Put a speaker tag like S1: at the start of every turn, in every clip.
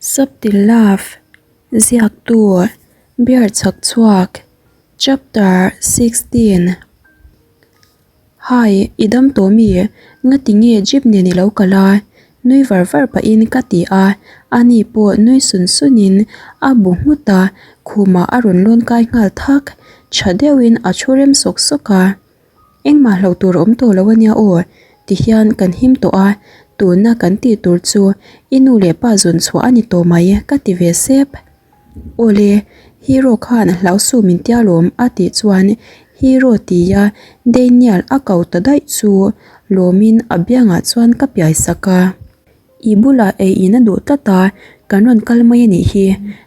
S1: Subtle Love, Ziaktu, Bear Chhakchhuak, Chapter 16. Hi, i dam tawh mi? Ngati nge jeep nen i lo kal a? Nui var var pahin ka ti a, ani pawh nui sun sunin a bu nghut a, khumah a rawn lawn kai nghal thak. Tha deuhin a thu rem sawk sawk a. Engmah hlauh tur a awm tawh lo ania aw, tihian kan him tawh a, tuna kan tih tur chu i nu leh pa zawn chhuah a ni tawh mai ka ti ve sep. Awle, hero khan hlau suh min tia lawm a tih chuan hero tia Daniel a ko ta daih chu lawmin a biangah chuan ka piai sak a. I bulah ei in a duh tlat a, kan rawn kal mai a nih hi.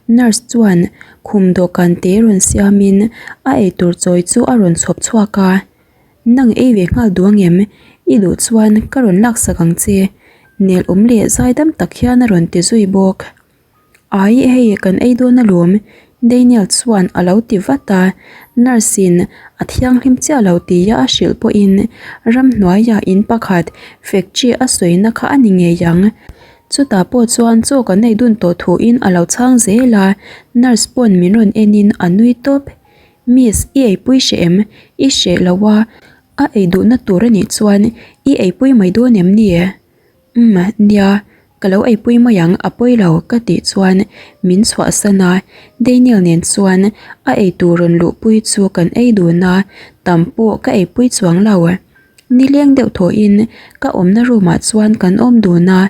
S1: Nurse chuan khum dawhkan te rawn siamin a eitur chawi chu a rawn chhawp chhuak a. Nang ei ve nghal duh ang em? I duh chuan ka rawn laksak ang che. Nel awm leh zaidam tak hian a rawn ti zui bawk. Ai hei kan ei dawn alawm Daniel chuan a lo ti vat a, nurse in a thianghlim chiah lo tia a hrilh pawhin ramhnuaiah in pakhat factory a sawina kha a ni ngei ang. Chutah pawh chuan chaw kan ei dun tawh thuin a lo chhang zel a, nurse pawn min rawn enin a nui tawp. Miss i eipui hreh em? I hreh lo a, a ei duhna tur anih chuan i eipui mai dawn em ni? Umm nia, ka lo eipui mai ang a pawi lo ka tih chuan min chhuahsan a, Daniel nen chuan a eitur rawn luhpui chu kan ei dun a, tam pawh ka eipui chuang lo. Nileng deuh thawhin ka awmna room ah chuan kan awm dun a,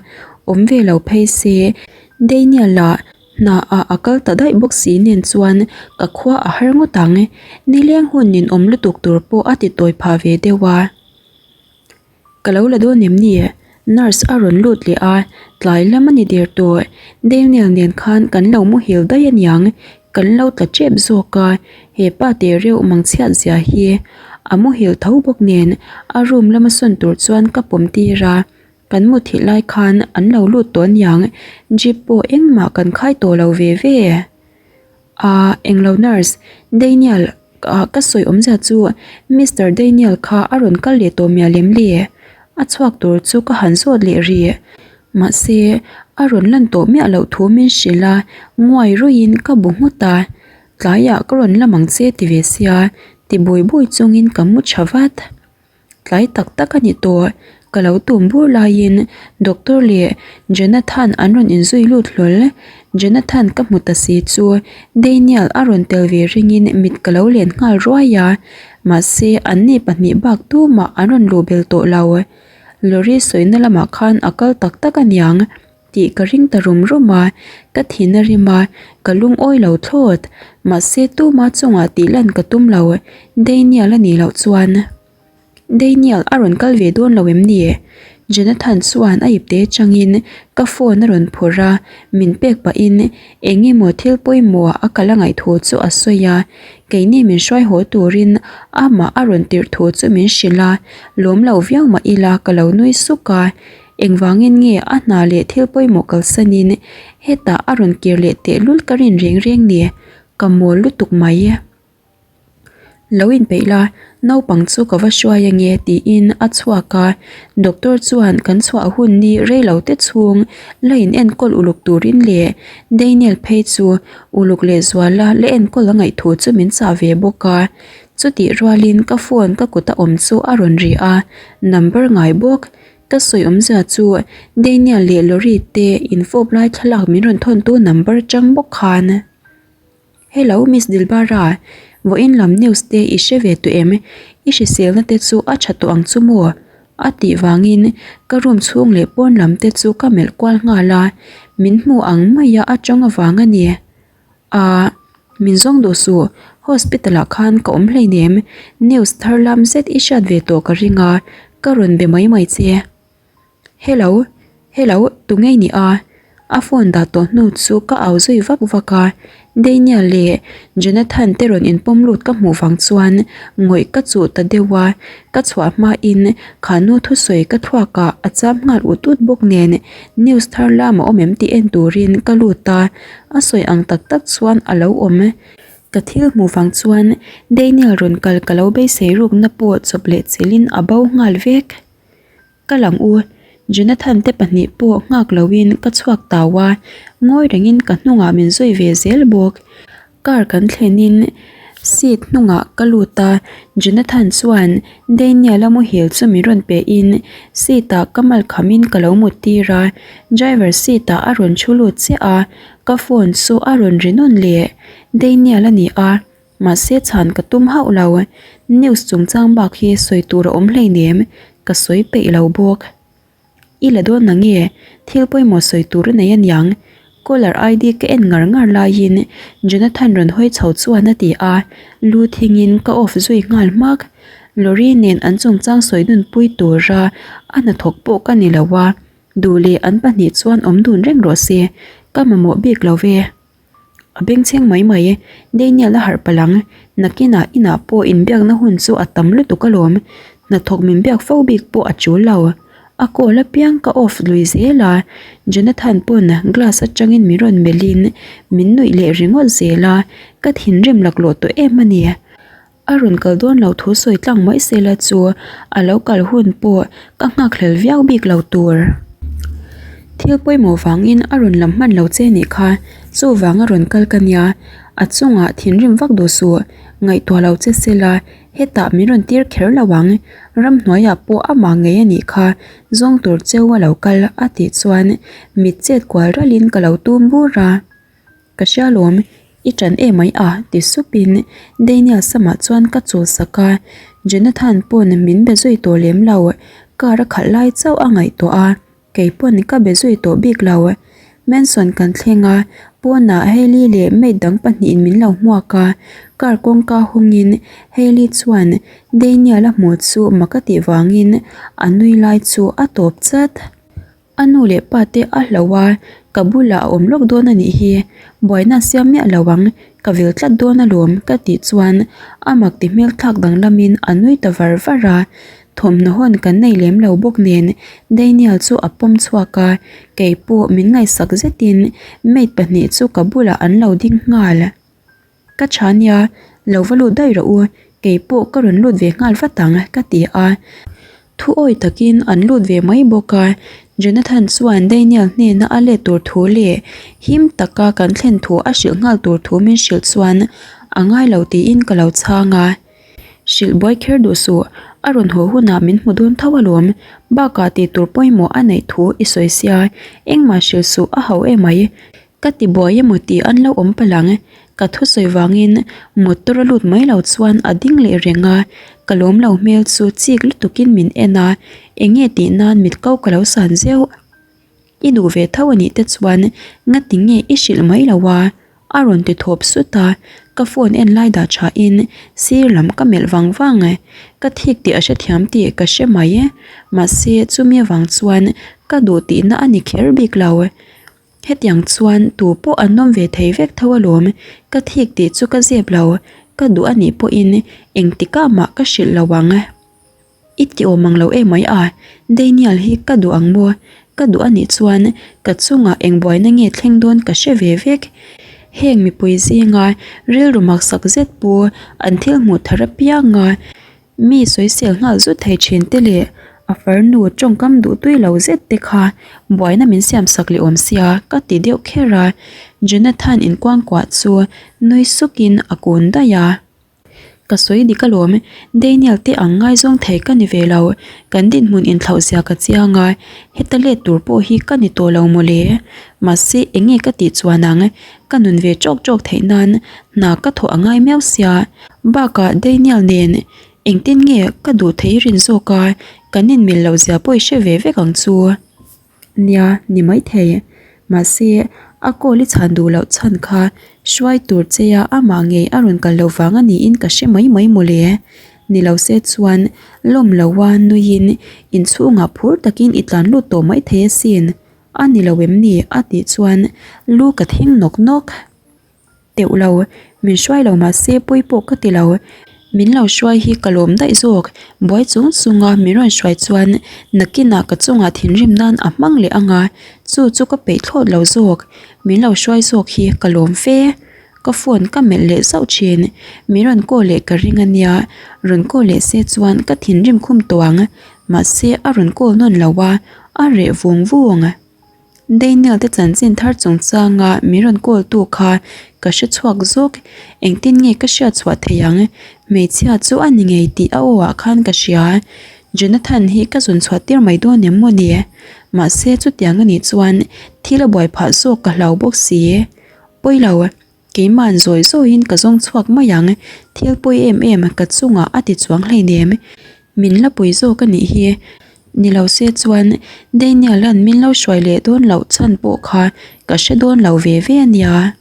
S1: awm ve lo phei se Daniel ah hna ah a kal ta daih bawk si nen chuan ka khua a har ngawt ang, nileng hun ninawm lutuk tur pawh a ti tawi phah ve deuh a. Ka lo la dawn em ni? Nurse a rawn lut leh a, tlai lam a ni der tawh. Daniel nen khan kan lo muhil daih aniang, kan lo tla tep zawk a, he pa teh reuh mangchhiat zia hi. A muhil tho bawk nen a room lama sawn tur chuan ka pawm tir a, kan muthilh lai khan an lo lut tawh aniang, jeep pawh engmah kan khai tawh lo ve ve. Ahh englo nurse, Daniel ah ka sawi awmzia chu Mister Daniel kha a rawn kal leh tawh mial em le? A chhuak tur chu ka han zawt leh rih. Mahse a rawn lan tawh miah loh thu min hrilh a, nguai ruiin ka bu nghut a. Tlaiah ka rawn lam ang che ti ve sia, ti bui bui chungin ka mu tha vat. Tlai tak tak a ni tawh. Ka lo tum bur laiin doctor leh Jonathan an rawn inzui lut hlawl. Jonathan ka hmu ta si chu Daniel a rawn tel ve ringin mit ka lo len nghal ruai a. Mahse anni pahnih bak tumah an rawn luh bel tawh lo. Lorry sawina lamah khan a kal tak tak aniang tih ka ring ta rum rum a, ka thin a rim a, ka lungawi lo thlawt. Mahse tuma chungah tih lan ka tum lo, Daniel a nih loh chuan. Daniel a rawn kal ve dawn lo em ni? Jonathan chuan a ipte atangin ka phone a rawn phawrh a, min pek pahin eng emaw thil pawimawh a kal a ngaih thu chu a sawi a, keini min hruai haw turin amah a rawn tirh thu chu min hrilh a, lawm lo viau mah ila ka lo nui suk a. Engvangin nge a hna leh thil pawimawh kalsanin hetah a rawn kir leh tehlul ka rin reng reng ni? Ka mawl lutuk mai. Lo inpeih la, naupang chu ka va hruai ange tiin a chhuak a, doctor chuan kan chhuah hun ni reilo te chhung la in enkawl uluk turin leh Daniel phei chu uluk leh zuala la enkawl a ngaih thu chu min chah ve bawk a. Chutih rualin ka phone ka kuta awm chu a rawn ri a, number ngai bawk. Ka sawi awmzia chu Daniel leh Lori te infawp lai thlalak min rawn thawn tu number atang bawk khan Hello Miss Dilbara, vawiin lam news te i hre ve tawh em? I hriselna te chu a tha tawh ang chu maw? A tih vangin ka room chhung leh pawn lam te chu ka melh kual nghal a, min hmu ang maia a tawng avang a ni. Ahh min zawng duh suh, hospital ah khan ka awm hleinem, news thar lam zet i hriat ve tawh ka ring a, ka rawn be mai mai che. Hello, hello tunge i nih a? A phone dah tawh hnu chu ka au zui vak vak a, Daniel leh Jonathan te rawn inpawm lut ka hmuh vang chuan ngawih ka chuh ta deuh a, ka chhuah hmain khanu thusawi ka thluak ah a cham nghal ut ut bawk nen news thar lam a awm em tih en turin ka lut a. A sawi ang tak tak chuan a lo awm. Ka thil hmuh vang chuan Daniel rawn kal ka lo beisei rukna pawh chawp leh chelhin a bo nghal vek. Ka lang u. Jonathan te pahnih pawh nghak loin ka chhuak tau a, ngawi rengin ka hnungah min zui ve zel bawk. Car kan thlenin seat hnungah ka lut a, Jonathan chuan Daniel-a muhil chu min rawn pe in seat ah ka mal khamin ka lo mut tir a, driver seat ah a rawn thu lut chiah a, ka phone chu a rawn ri nawn leh. Daniel a ni a, mahse chhan ka tum hauh lo. News chungchang bak hi sawi tur a awm hleinem, ka sawi peih lo bawk. I la dawn na nge? Thil pawimawh sawi tur a nei aniang. Caller ID ka en ngar ngar laiin Jonathan rawn hawi chho chuan a ti a, lu thingin ka off zui nghal hmak. Lorry nen an chungchang sawi nunpui tura a hnathawk pawh ka ni lo a, duh leh an pahnih chuan awm dun reng rawh se, ka mamawh bik lo ve. A bengchheng mai mai, Daniel a harh palh ang, nakinah inah pawh inbiakna hun chu a tam lutuk alawm, hnathawk min biak fo bik pawh a tul lo. A call apiang ka off lui zel a, Jonathan pawn glass atangin min rawn melhin min nuih leh ringawt zel a, ka thinrim laklawh tawh em a ni. A rawn kal dawn lo thu sawi tlang mai sela chu a lo kal hun pawh ka nghakhlel viau bik lo tur. Thil pawimawh vangin a rawn lam hman lo che nih kha, chuvang a rawn kal ka nia, a chungah thinrim vak duh suh, ngaihtuah lo che sela hetah min rawn tir kher lo ang, ramhnuaiah pawh amah ngei a nih kha, zawng tur cheu a lo kal a tih chuan mit chet kual ralhin ka lo tum bur a. Ka hria lawm, i ṭan em mai a ti supin Daniel samah chuan ka chul sak a, Jonathan pawn min be zui tawh lem lo, car a khalh lai chauh a ngaihtuah a, kei pawn ka be zui tawh bik lo. Mansion kan thleng a, pawnah Hailey leh maid dang pahnihin min lo hmuak a, car kawngka hawngin Hailey chuan Daniel a hmuh chu mak a tih vangin a nui lai chu a tawp chat. A nu leh pa te a hlo a, ka bulah a awm lawk dawn a nih hi, buaina a siam miah lo ang, ka vil tlat dawn alawm ka tih chuan a mak ti hmel thlak danglamin a nui ta var var a, thawmhnaw hawn kan nei lem lo bawk nen Daniel chu a pawm chhuak a, kei pawh min ngaihsak zetin maid pahnih chu ka bulah an lo ding nghal. Ka tha nia, lo va lut daih rawh u, kei pawh ka rawn lut ve nghal vat ang ka ti a. Thu awi takin an lut ve mai bawk a, Jonathan chuan Daniel hnena a let tur thu leh him taka kan thlen thu a hrilh nghal tur thu min hrilh chuan a ngai lo tiin ka lo chhang a. Hrilh buai kher duh suh, a rawn haw hunah min hmu dawn tho alawm, bakah tih tur pawimawh a neih thu i sawi sia, engmah hrilh suh a ho emai, Ka ti buai emaw tih an lo awm palh ang, ka thusawi vangin motor a lut mai lo chuan a ding leh reng a, ka lawm lo hmel chu chik lutukin min en a, eng nge tih nan mit ko ka lo san zeuh. I duh ve tho a nih te chuan ngati nge i hrilh mai lo a? a rawn ti thawp sut a, ka phone en lai dah tha in sir lam ka melh vang vang, ka thik tih a hrethiam tih ka hre mai, mahse chumi avang chuan ka duh tihna a ni kher bik lo. Hetiang chuan tu pawh an awm ve thei vek tho alawm, ka thik tih chu ka zep lo, ka duh a nih pawhin engtikah mah ka hrilh lo ang. I ti awm ang lo emai a, Daniel hi ka duh ang maw? Ka duh a nih chuan ka chungah eng buaina nge thleng dawn ka hre ve vek. Heng mipui zinga rilru maksak zet pu an thil hmuh thar apianga Mi sawisel nghal zut thei thin te leh a farnu tawngkam duh tui lo zet te kha buaina min siam sak leh awm sia ka ti deuh kher a, Jonathan inkuangkuah chu nui sukin a kun daih a. Ka sawi dik alawm, Daniel te ang ngaizawng thei ka ni ve lo, kan dinhmun inthlauh zia ka chiang a, heta let tur pawh hi ka ni tawh lo mawle. Mahse eng nge ka tih chuan ang, ka nun ve tawk tawk theih nan hna ka thawh a ngai miau sia. Bakah Daniel nen engtin nge ka duh thei rin zawk a, kan inmil loh zia pawh i hre ve vek ang chu. Nia, ni maithei. Mahse, a call i chhan duh loh chhan kha hruai tur che a amah ngei a rawn kal loh vang a niin ka hre mai mai mawle. Ni lo se chuan lawm loa nuiin inchhungah phur takin i tlan lut tawh maithei asin. A ni lo em ni? a tih chuan lu ka thing nawk nawk. Teuh lo, min hruai lo mahse pawi pawh ka ti lo. Min lo hruai hi ka lawm daih zawk, buai chung chunga min rawn hruai chuan nakinah ka chungah thinrim nan a hmang leh ang a, chu chu ka peih thlawt lo zawk. Min lo hruai zawk hi ka lawm fe. Ka phone ka melh leh zauh thin, min rawn call leh ka ring a nia, rawn call leh se chuan ka thinrim khum tawh ang, mahse a rawn call nawn lo a. A reh vung vung. Daniel te chanchin thar chungchanga min rawn call tu kha ka hre chhuak zawk. Engtin nge ka hriat chhuah theih ang? Hmeichhia chu a ni ngei tih a aw ah khan ka hria. Jonathan hi ka zawn chhuah tir mai dawn em maw ni? Mahse chutiang a nih chuan thil a buai phah zawk ka hlau bawk si. Pawi lo. Keima'n zawi zawiin ka zawng chhuak mai ang, thil pawi em em ka chungah a ti chuang hleinem. Min la pui zawk a nih hi. Ni lo se chuan Daniel-a'n min lo hruai leh dawn loh chhan pawh kha ka hre dawn lo ve ve a nia.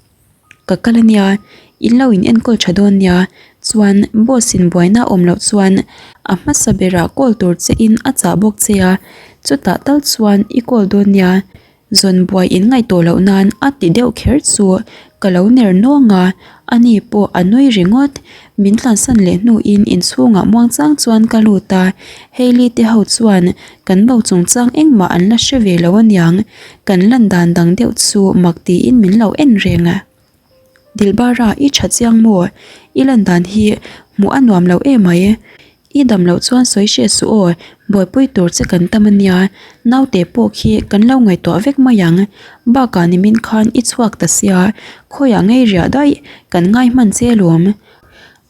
S1: Ka kal a nia, in lo in enkawl tha dawn nia. Chuan boss-in buaina a awm loh chuan a hmasa berah call tur che in a chah bawk che a, chutah tal chuan i call dawn nia. Zawn buai in ngaihtuah loh nan a ti deuh kher chu ka lo ner nawng a, ani pawh a nui ringawt. Min tlansan leh hnuin inchhungah muangchang chuan ka lut a, Hailey te ho chuan kan bo chungchang engmah an la hre ve lo aniang, kan lan dan dang deuh chu mak tiin min lo en reng. Dilbara i tha chiang maw? I lan dan hi hmuh a nuam lo emai. I dam loh chuan sawi hriat suh aw, buaipui tur che kan tam ania, naute pawh khi kan lo ngaihtuah vek mai ang. Bakah nimin khan i chhuak ta sia, khawiah ngei riah daih kan ngai hman che alawm.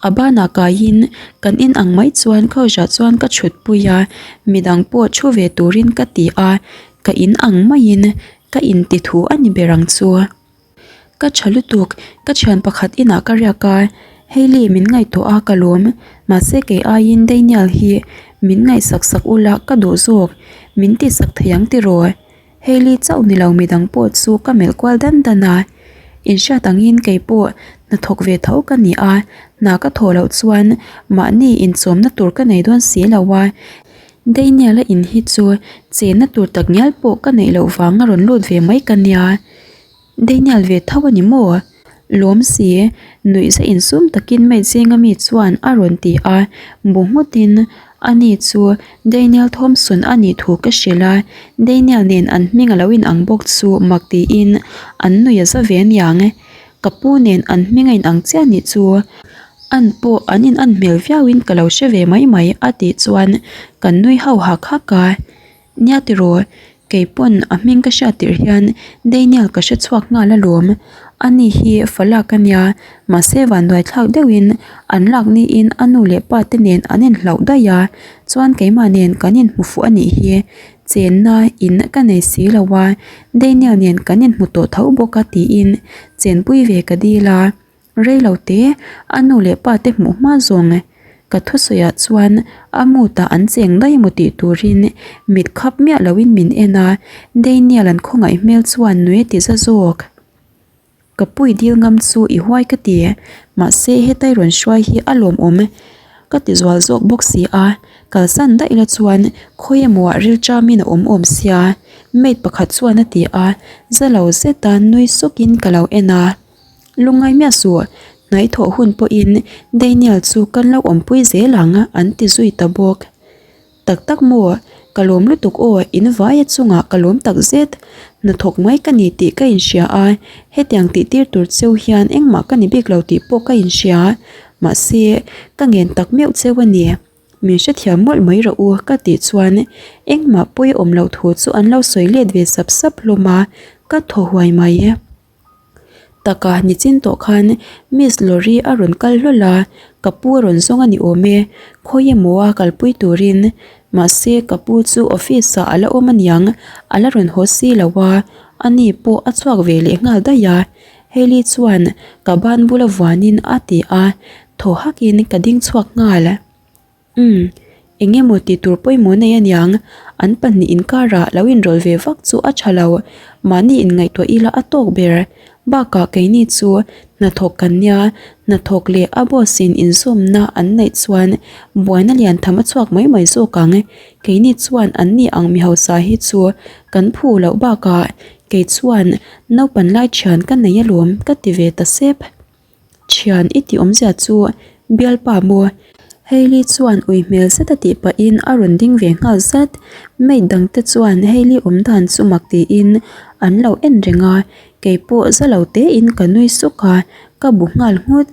S1: A banah kaiin kan in ang mai chuan couch ah chuan ka thutpui a, midang pawh thu ve turin ka ti a, ka in ang maiin ka inti thu a ni ber ang chu. Ka tha lutuk, ka thian pakhat inah ka riak a, Hailey min ngaihtuah a ka lawm, mahse kei aiin Daniel hi min ngaihsak sak ula ka duh zawk, min tihsak thei ang tiraw? Hailey chauh ni lo midang pawh chu ka melh kual dan dan a, inhriat angin kei pawh hnathawk ve tho ka ni a, hna ka thawh loh chuan mahni inchawmna tur ka nei dawn si lo a, Daniel-a in hi chu chenna tur takngial pawh ka neih loh vanga rawn lut ve mai ka nia. Daniel ve tho a ni maw? Lawm si, nuihza insum takin maid zinga mi chuan a rawn ti a, bu nghutin ani chu Daniel Thompson a nih thu ka hrilh a, Daniel nen an hming a lo inang bawk chu mak tiin an nuih a za ve aniang. Ka pu nen an hming a inang chiah nih chu an pawh an inan hmel viauin ka lo hre ve mai mai a tih chuan kan nui ho hak hak a. Nia tiraw, kei pawn a hming ka hriat tirh hian Daniel ka hre chhuak nghal alawm. Ani hi fa lak a nia, mahse vanduai thlak deuhin an lak niin a nu leh pa te nen an inhlauh daih a, chuan keimah nen kan inhmu fuh a nih hi. Chenna in ka nei si lo a, Daniel nen kan inhmu tawh tho bawk a tiin chenpui ve ka dil a. Rei lo te, a nu leh pa te hmuh hma zawng ka thusawiah chuan a mood ah an cheng daih emaw tih turin mit khap miah loin min en a, Daniel an khawngaih hmel chuan nui a ti za zawk. Ka pui dil ngam chu i huai ka ti, mahse hetai rawn hruai hi a lawmawm ka ti zual zawk bawk si a, kalsan daih la chuan khawi emaw ah rilṭamin a awm awm sia, maid pakhat chuan a ti a, za lo zeta nui sukin ka lo en a. Lungngai miah suh, hnaih thawh hun pawhin Daniel chu kan lo awmpui zel ang an ti zui ta bawk. Tak tak maw, ka lawm lutuk aw, in vaia chungah ka lawm tak zet. Hnathawk mai ka ni tih ka inhria a, hetiang tih tir tur cheu hian engmah ka ni bik lo tih pawh ka inhria. Mahse, ka ngen tak meuh cheu a ni. Min hrethiam mawlh mai rawh u ka tih chuan engmah pawi awm loh thu chu an lo sawi let ve sap sap hlawm a, ka thaw huai mai. Taka nichin tawh khan Miss Lorry a rawn kal hlawl a, ka pu a rawn zawng a ni awm e, khawi emaw a kalpui turin. Mahse ka pu chu office ah a la awm aniang, a la rawn haw si lo a, ani pawh a chhuak ve leh nghal daih a. Hailey chuan ka ban bula vuanin a ti a, thaw hakin ka ding chhuak nghal. Umm, eng emaw tih tur pawimawh nei aniang, an pahnih inkarah lo inrawlh ve vak chu a tha lo, mahni inngaihtuah ila a tawk ber. Bakah keini chu hnathawk kan nia, hnathawk leh a boss in inzawmna an neih chuan buaina lian tham a chhuak mai mai zawk ang. Keini chuan an ni ang mi hausa hi chu kan phu loh bakah kei chuan naupan lai thian ka nei alawm ka ti ve ta sep. Thian i tih awmzia chu bialpa maw? Hailey chuan ui hmel zet a tih pahin a rawn ding ve nghal zat. Maid dang te chuan Hailey awm dan chu mak tiin an lo en reng a, keipawh za lo tein ka nui suk a, ka bu nghal nghut.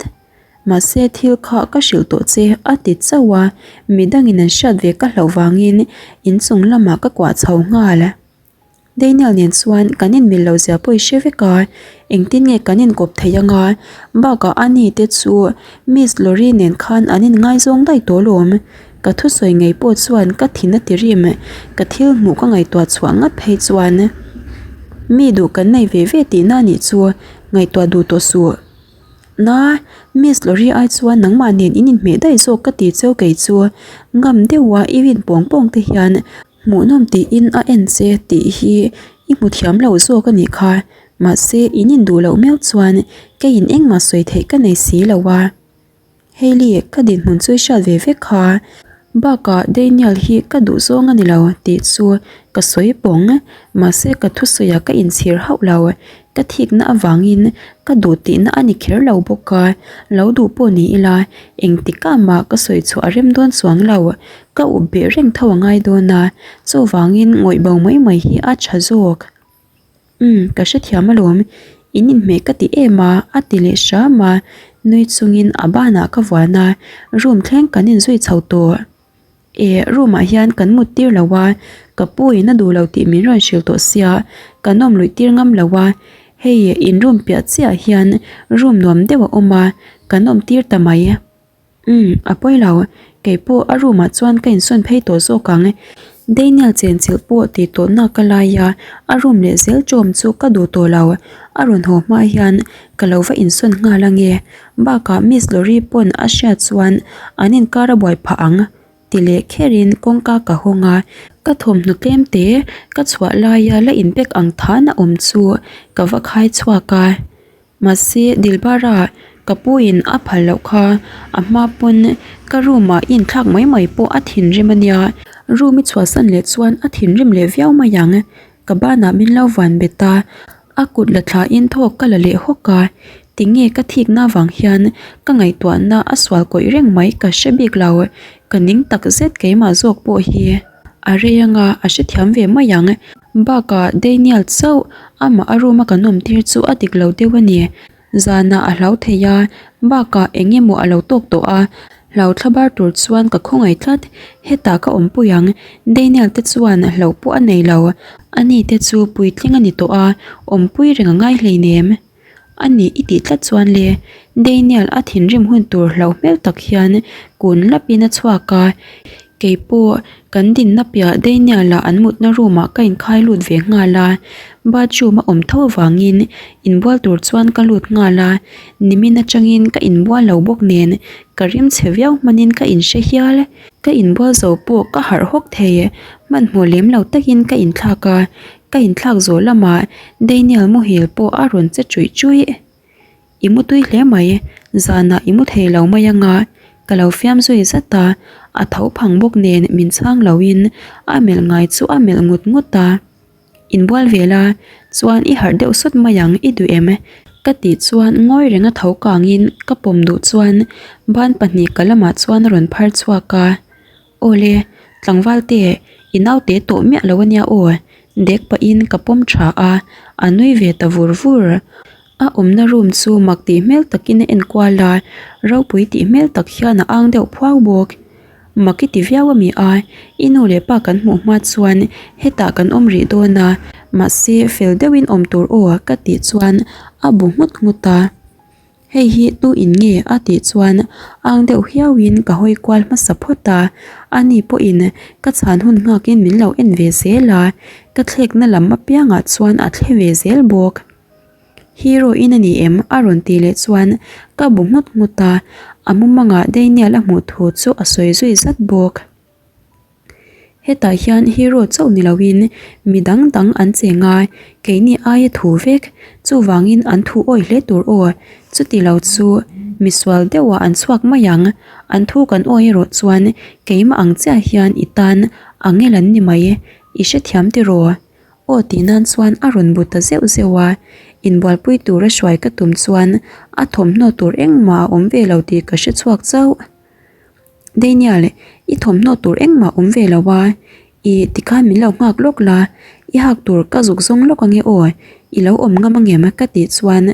S1: Mahse thil kha ka hrilh tawh che a ti chauh a, midangin an hriat ve ka hlauh vangin inchung lamah ka kuah chho nghal. Daniel nen chuan kan inmil lo zia pawh i hre vek a, engtin nge kan inkawp thei anga? Bakah ani te chu Miss Lori nen khan an inngaizawng daih tawh alawm. Ka thusawi ngei pawh chuan ka thin a ti rim, ka thil hmuh ka ngaihtuah chhuah ngat phei chuan mi duh kan nei ve ve tihna a nih chu ngaihtuah duh tawh suh. Na, Miss Lori ai chuan nangmah nen in inhmeh daih zawk ka ti cheu kei chu ngam deuha i rin pawng pawng te hian hmuhnawm tiin a en che tih hi i hmu thiam lo zawk a nih kha. Mahse in induh loh miau chuan keiin engmah sawi theih ka nei si lo a. Hailey, ka dinhmun chu i hriat ve vek kha. Bakah Daniel hi ka duh zawng a ni lo tih chu ka sawi pawng. Mahse ka thusawiah ka inchhir hauh lo. Ka thikna avangin ka duh tihna a ni kher lo bawk a, lo duh pawh ni ila engtikah mah ka sawi chhuah a rem dawn chuang lo. Ka up beh reng tho a ngai dawn a, chuvangin ngawih bo mai mai hi a tha zawk. Umm, ka hrethiam alawm, in inhmeh ka ti em a, a ti leh hram a, nui chungin a banah ka vuan a, room thleng kan inzui chho tawh. E, room ah hian kan mut tir lo a, ka pu in a duh lo tih min rawn hrilh tawh sia, kan awm luih tir ngam lo a, hei in room piah chiah ah hian room nuam deuh a awm a, kan awm tir ta mai. Umm, a pawi lo. Keipawh a room ah chuan ka insawn phei tawh zawk ang. Daniel chenchilh pawh tih tawh nak a lai a, a room leh zel ṭawm chu ka duh tawh lo. A rawn haw hma hian ka lo va insawn nghal ange. Bakah Miss Lori pawn a hriat chuan an inkar a buai phah ang ti leh kherin kawngka ka hawng a. Ka thawmhnaw tlem te ka chhuah laia la inpack ang than a awm chu ka va khai chhuak a. Mahse, Dilbara, ka pu in a phal loh kha a hma pawn ka room ah i inthlak mai mai pawh a thinrim a nia, room i chhuahsan leh chuan a thinrim leh viau mai ang. Ka banah min lo van bet a, a kut la thla in thawk ka la leh hawk a, tinge ka thikna vang hian ka ngaihtuahna a sual kawih reng mai ka hre bik lo, ka ning tak zet keimah zawk pawh hi a rei anga a hrethiam ve mai ang. Bakah Daniel chauh amah a room a kan awm tir chu a dik lo deuh a ni. Zanah a hlau thei a, bakah eng emaw a lo tawk tawh a, hlau thla bar tur chuan ka khawngaih tlat. Hetah ka awmpui ang, Daniel te chuan hlauh pawh a nei lo. Ani te chu puitling a ni tawh a, awmpui reng a ngai hleinem. A nih i tih tlat chuan le, Daniel a thinrim hun tur hlauh hmel tak hian kun lapin a chhuak a, keipawh kan dinna piah Daniel ah an mutna room ah ka inkhai lut ve nghal a, bathroom a awm tho avangin inbual tur chuan ka lut nghal a, nimin atangin ka inbual lo bawk nen ka rim chhe viau hmanin ka inhre hial, ka inbual zo pawh ka harh hawk thei, hmanhmawh lem lo takin ka inthlak a, Ka inthlak zawh lamah Daniel muhil pawh a rawn che chuih chuih. I mu tui hle mai, zanah i mu thei lo mai anga ka lo fiam zui zat a, a tho phang bawk nen min chhang loin a melh ngai chu a melh ngut ngut a. Inbual ve la, chuan i harh deuh sawt mai ang i duh em? Ka tih chuan ngawi renga tho kangin ka pawm duh chuan ban pahnih ka lamah chuan a rawn phar chhuak a. Awle, tlangval te, i naute tawh miah lo ania aw, dek pahin ka pawm tha a, a nui ve ta vur vur. A awmna room chu mak tih hmel takin a en kual a, ropui tih hmel tak hian a ang deuh phuau bawk. Mak i ti viau a mi a, i nu leh pa kan hmuh hma chuan hetah kan awm rih dawn a, mahse fel deuhin awm tur aw ka tih chuan a bu nghut nghut a. Hei hi tu in nge a tih chuan ang deuh hiau in ka hawi kual hmasa phawt a, ani pawhin ka chhan hun nghak in min lo en ve zel a, ka thlekna lam apiangah chuan a thle ve zel bawk. Hero in a ni em? a rawn tih leh chuan ka bu nghut nghut a, a mumangah Daniel a hmuh thu chu a sawi zui zat bawk. Hetah hian hero chauh ni loin mi dang dang an cheng a, keini aia thu vek, chuvangin an thu awi hle tur aw, chuti lo chu misual deuhah an chhuak mai ang, an thu kan awi erawh chuan keimah ang chiah hian i tan angel an ni mai, i hrethiam tiraw? Aw tih nan chuan a rawn bu ta zeuh zeuh a, inbualpui tura hruai ka tum chuan a thawmhnaw tur engmah a awm ve lo tih ka hre chhuak chauh. Daniel, i thawmhnaw tur engmah awm ve lo a, i tikhan min lo nghak lawk la, i hak tur ka zuk zawng lawk ange aw, i lo awm ngam angem ka tih chuan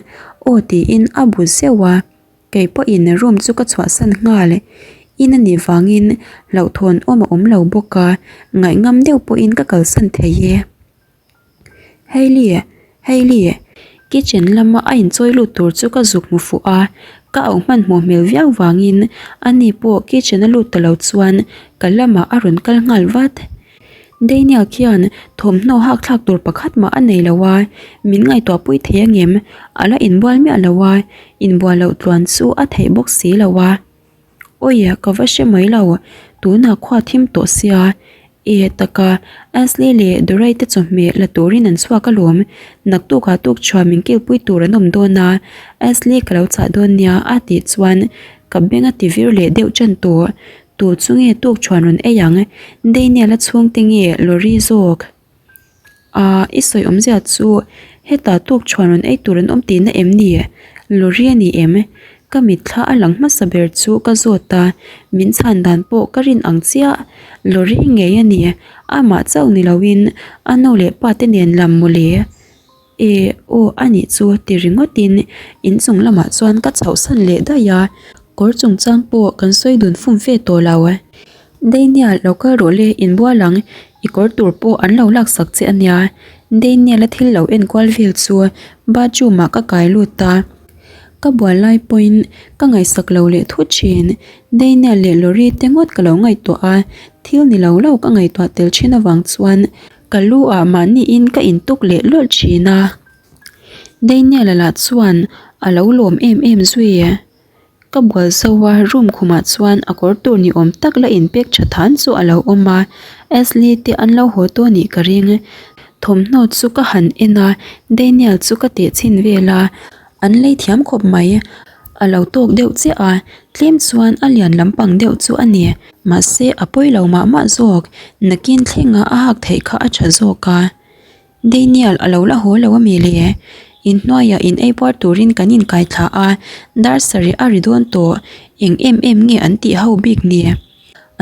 S1: aw tiin a bu zeuh a, kei pawhin room chu ka chhuahsan nghal, in a nih vangin hlauhthawn awm a awm lo bawk a, ngaihngam deuh pawhin ka kalsan thei e. Hailey! Hailey! Kitchen lama a inchawi lut tur chu ka zuk hmu fuh a, ka auh hmanhmawh hmel viau vangin ani pawh kitchen a lut ta lo chuan ka lamah a rawn kal nghal vat. Daniel khian thawmhnaw hak thlak tur pakhat mah a nei lo a, min ngaihtuah pui thei angem? A la inbual miah lo a, inbual loh tluan chu a theih bawk si lo a. Awi ka va hre mai lo, tunah khua thim tawh sia. E taka, Ashley leh Dorai te chawhmeh la turin an chhuak alawm, naktukah tukṭhuah min kilpui tur an awm dawn a, Ashley ka lo chah dawn nia a tih chuan ka beng a ti vir leh deuh ṭan tawh. Tu chu nge tukṭhuan rawn ei ang? Daniel-a chhungte nge Lori zawk? Aaa i sawi awmzia chu hetah tukṭhuan rawn ei tur an awm tihna em ni? Lori a ni em? Ka mitthla a lang hmasa ber chu ka zawt a, min chhan dan pawh ka rin ang chiah. Lori ngei a ni, amah chauh ni loin a nu leh pa te nen lam mawle. E aw a nih chu ti ringawtin inchung lamah chuan ka chhohsan leh daih a, kawr chungchang pawh kan sawi dun fum fe tawh lo. Daniel lo kal rawh le inbual ang, i kawr tur pawh an lo laksak che a nia. Daniel a thil lo enkual vel chu bathroom ah ka kai lut a, ka bual lai pawhin ka ngaihsak lo leh thut thin. Daniel leh Lori te ngawt ka lo ngaihtuah a, thil ni lo lo ka ngaihtuah tel thin avang chuan Ka lu ah mahniin ka intuk leh lawlh thin a, Daniel-a lah chuan a lo lawm em em zui. Ka bual zo a, room khumah chuan a kawr tur ni awm tak la inpek tha than chu a lo awm a, Ashley te an lo haw tawh anih ka ring. Thawmhnaw chu ka han en a, Daniel chu ka teh chhin vel a, An lei thiam khawp mai. A lo tawk deuh chiah a, tlem chuan a lian lampang deuh chu a ni. Mahse a pawi lo mah mah zawk, nakin thlenga a hak theih kha a tha zawk a. Daniel a lo la haw lo a mi le? Inhnuaiah in ei puar turin kan inkai thla a, dar sarih a ri dawn tawh, eng em em nge an tih ho bik ni?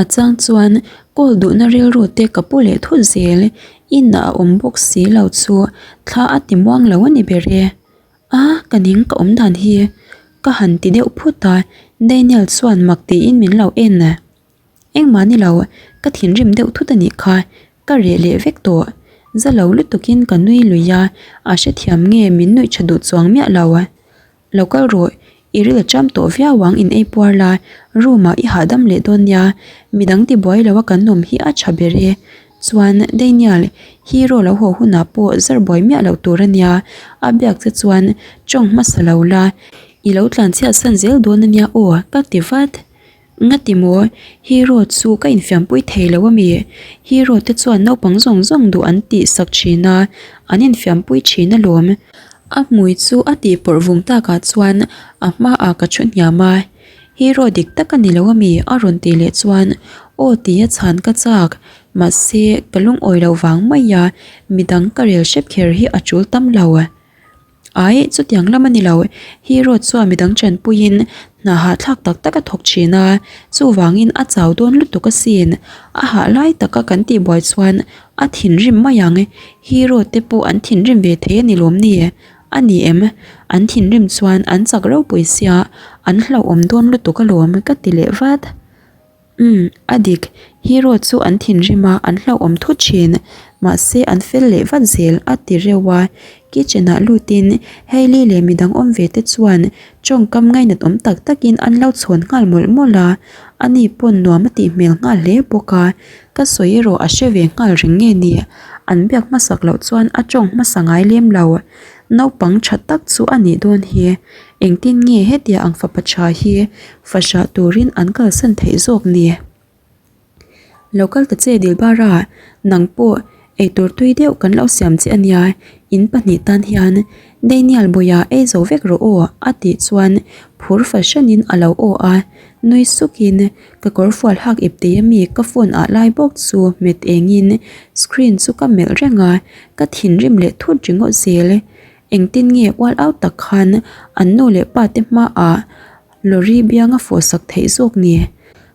S1: A chang chuan call duhna rilru te ka pu leh thut zel, inah a awm bawk si lo chu thla a ti muang lo a ni ber e. A, ka ning ka awm dan hi ka han ti deuh phut a, Daniel chuan mak tiin min lo en. Engmah ni lo, ka thinrim deuh thut a nih kha, ka reh leh vek tawh. Za lo lutukin ka nui lui a, a hrethiam nge min nuih tha duh chuang miah lo. Lo kal rawh, i ril a cham tawh viau ang in ei puar la, room ah i hahdam leh dawn nia, midang tibuai lo a kan awm hi a tha ber e. Chuan Daniel, hero lo haw hunah pawh zar buai miah loh tur a nia, a biak che chuan tawng hmasa lo la, i lo tlanchhiat san zel dawn a nia aw, ka ti vat. Ngati maw, hero chu ka infiampui thei lo a mi? Hero te chuan naupang zawng zawng duh an tih sak thin a, an infiampui thin alawm. A hmui chu a tih pawrh vung takah chuan a hmaah ka thu hniam a. Hero dik tak a ni lo ami? A rawn tih leh chuan aw tia chhan ka chak. Mahse, ka lungawi loh vang mai a, midang ka rel hrep kher hi a tul tam lo. Ai, chutiang lam a ni lo. Hero chuan midang tanpuiin hna hahthlak tak tak a thawk thin a, chuvangin a chau dawn lutuk asin. A hah lai taka kan tihbuai chuan a thinrim mai ang. Hero te pawh an thinrim ve thei a ni lawm ni? A ni em? An thinrim chuan an chak ropui sia, an hlauhawm dawn lutuk alawm ka ti leh vat. Umm, a dik, hero chu an thinrim a, an hlauhawm thut thin. Mahse an fel leh vat zel a ti reuh a. Kitchen ah lutin Hailey leh midang awm ve te chuan tawngkam ngainat awm tak takin an lo chhawn nghal mawlh mawlh a. Ani pawn nuam a tih hmel nghal hle bawk a. Ka sawi erawh a hre ve nghal reng nge ni? An biak hmasak loh chuan a tawng hmasa ngai lem lo. Naupang tha tak chu a nih dawn hi. Engtin nge hetia ang fapa tha hi fahrah turin an kalsan theih zawk ni? Lo kal ta che Dilbara, nang pawh eitur tui deuh kan lo siam che a nia, in pahnih tan hian Daniel Bawia ei zo vek rawh aw a tih chuan phur fahranin a lo aw a, nui sukin Ka kawrfual hak ip tei ami ka phone ah lai bawk chu hmet engin screen chu ka melh reng a, ka thinrim leh thut ringawt zel. Engtin nge ual au tak khan an nu leh pa te hmaah lorry biang a fawh sak theih zawk ni?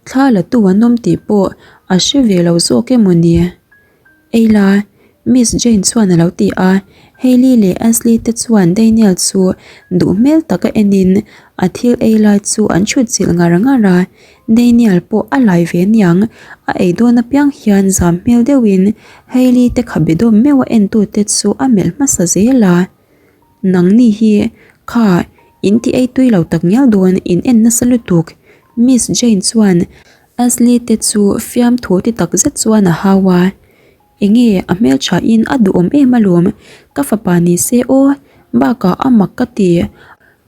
S1: Thla la tu an awm tih pawh a hre ve lo zawk emaw ni? Ei la, Miss Jane chuan a lo ti a, Hailey leh Ashley te chuan Daniel chu duh hmel taka enin A thil ei lai chu an chhut chilh ngar ngar a, Daniel pawh a lai ve aniang, a ei dawn apiang hian zam hmel deuhin Hailey te kha be dawm meuh a entute chu a melh hmasa zel a. Nangni hi kha in ti ei tui lo tak ngial dawn in en nasa lutuk Miss Jane chuan Ashley te chu fiamthu ti tak zet chuan a hau a. Enge a hmeltha in a duhawm em alawm, ka fapa ni se aw, bakah a mak ka ti,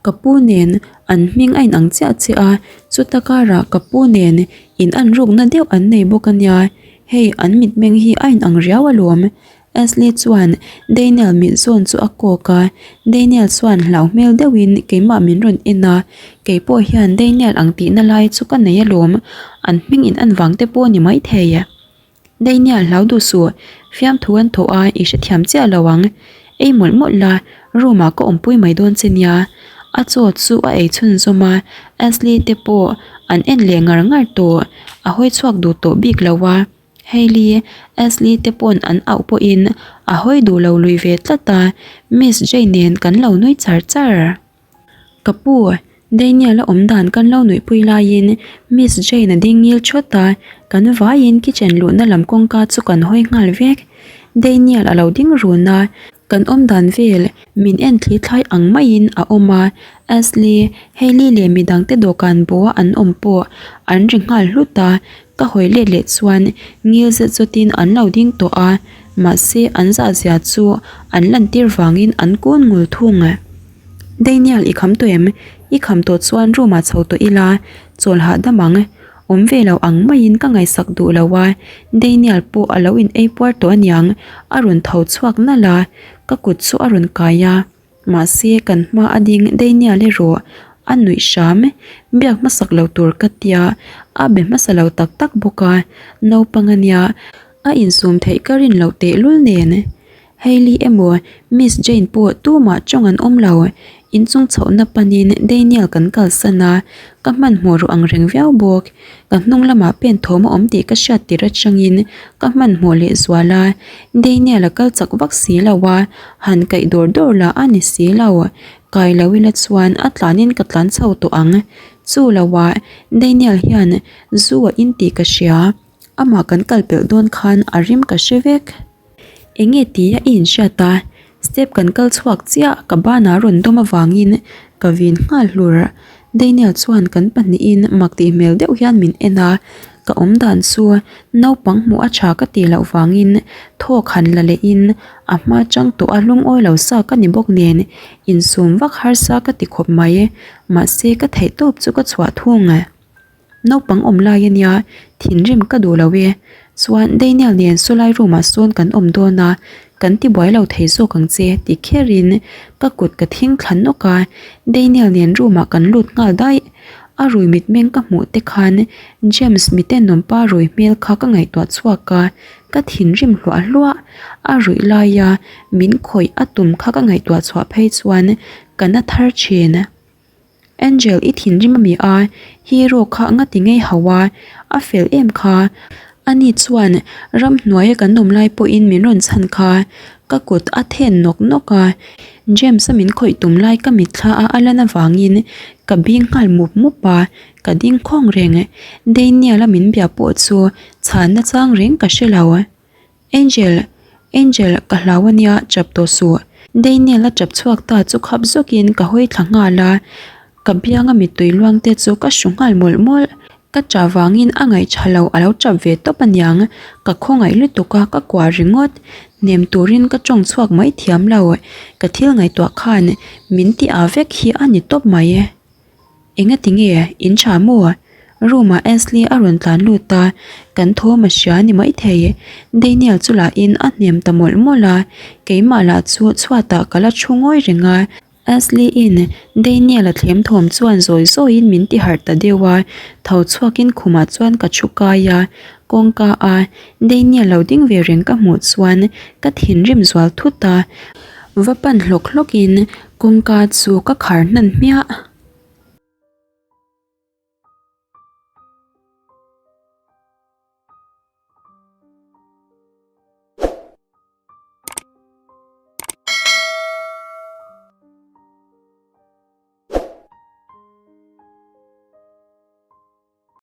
S1: ka pu nen an hming a inang chiah chiah a, chuta karah ka pu nen in an rukna deuh an nei bawk ania, hei an mitmeng hi a inang riau alawm Ashley chuan Daniel mit zawn chu a kawk a, Daniel chuan hlau hmel deuhin keimah min rawn en a, keipawh hian Daniel ang tihna lai chu ka nei alawm, an hming in an vang te pawh a ni maithei. Daniel hlau duh suh, fiamthu an thawh a i hrethiam chiah lo ang, ei mawlh mawlh la, room ah ka awmpui mai dawn che nia. A chaw chu a ei chhunzawm a, Ashley te pawh an en leh ngar ngar tawh, a hawi chhuak duh tawh bik lo a, Hailey, Ashley te pawn an auh pawhin a hawi duh lo lui ve tlat a, Miss Jane nen kan lo nui char char. Ka pu, Daniel a awm dan kan lo nuihpui laiin Miss Jane a ding ngil thawt a, kan vaiin kitchen luhna lam kawngka chu kan hawi nghal vek. Daniel a lo ding run a, kan awm dan vel min en thli thlai ang maiin a awm a, Ashley, Hailey leh midangte dawhkan bawha an awm pawh an ri nghal hlut a, Ka hawi let leh chuan ngil zet zawtin an lo ding tawh a, mahse an zah zia chu an lantir vangin an kun ngul thung. Daniel i kham tawh em? I kham tawh chuan room ah chho tawh ila, chawl hahdam ang. Awm ve lo ang maiin ka ngaihsak duh lo a, Daniel pawh a lo in ei puar tawh aniang, a rawn tho chhuak nalh a, ka kut chu a rawn kai a. Mahse kan hma a ding Daniel erawh a nuih hram, biak hmasak lo tur ka tia, a be hmasa lo tak tak bawk a, naupang a nia, a insum theih ka rin loh tehlul nen. Hailey emaw Miss Jane pawh tumah tawng an awm lo, inchung chhohna panin Daniel kan kalsan a, ka hmanhmawh ruh ang reng viau bawk. Ka hnung lamah pen thawm a awm tih ka hriat tir atangin ka hmanhmawh leh zual a, Daniel a kal chak vak si lo a, han kaih dawr dawr lah a ni si lo. Kai lo ila chuan a tlanin ka tlan chho tawh ang. Chu lo ah Daniel hian zu a in tih ka hria, amah kan kal pelh dawn khan a rim ka hre vek. Enge tia i inhriat a, step kan kal chhuak chiah ka banah rawn dawm avangin ka vin nghal hlur. Daniel chuan kan pahnihin mak tih hmel deuh hian min en a, ka awm dan chu naupang hmuh a tha ka tih loh vangin thawk han la lehin a hma chang tawh a lungawi lo sa ka ni bawk nen insum vak harsa ka ti khawp mai, mahse ka theihtawp chu ka chhuah thung. Naupang awm lai ania, thinrim ka duh lo e. Chuan Daniel nen sawlai room ah sawn kan awm dawn a, kan ti buai lo thei zawk ang che ti kherin ka kut ka thing thla nawk a, Daniel nen room ah kan lut nghal daih. A rui mitmeng ka hmuh te khan James mitenawmpa rui hmel kha ka ngaihtuah chhuak a, ka thinrim hluah hluah. A ruih laia min khawih a tum kha ka ngaihtuah chhuah phei chuan ka na thar thin. Angel i thinrim ami a, hero kha nga ti ngei hauh a, a fel em kha. Ani chuan ramhnuaia kan awm lai pawhin min rawn chhan kha, ka kut a then nawk nawk a, James-a min khawih tum lai ka mitthla a a lan avangin ka bing nghal mup mup a, ka ding khawng reng. Daniel-a min bia pawh chu chhanna chang reng ka hre lo. Angel, Angel, ka hlau a nia, chap tawh suh. Daniel a chap chhuak ta chu khap zawkin ka hawi thla nghal a, ka bianga mittui luang te chu ka hru nghal mawlh mawlh. Ka chah vangin a ngaih tha lo a lo chap ve tawp aniang, ka khawngaih lutuk a ka kuah ringawt. Hnem turin ka tawng chhuak mai thiam lo, ka thil ngaihtuah khan min ti ah vek hi a ni tawp mai. Engati nge in tha maw? Room ah Ashley a rawn tlan lut a, kan thawm a hria ni maithei. Daniel chu lahin a hnem ta mawlh mawlh a, keimah lah chu chhuatah ka la thu ngawi reng a. Ashley in Daniel a thlem thawm chuan zawi zawiin min ti harh ta deuh a, tho chhuakin khumah chuan ka thu kai a, kawngka a Daniel lo ding ve reng ka hmuh chuan ka thinrim zual thut a, va pan hlawk hlawkin kawngka chu ka khar hnan hmiah.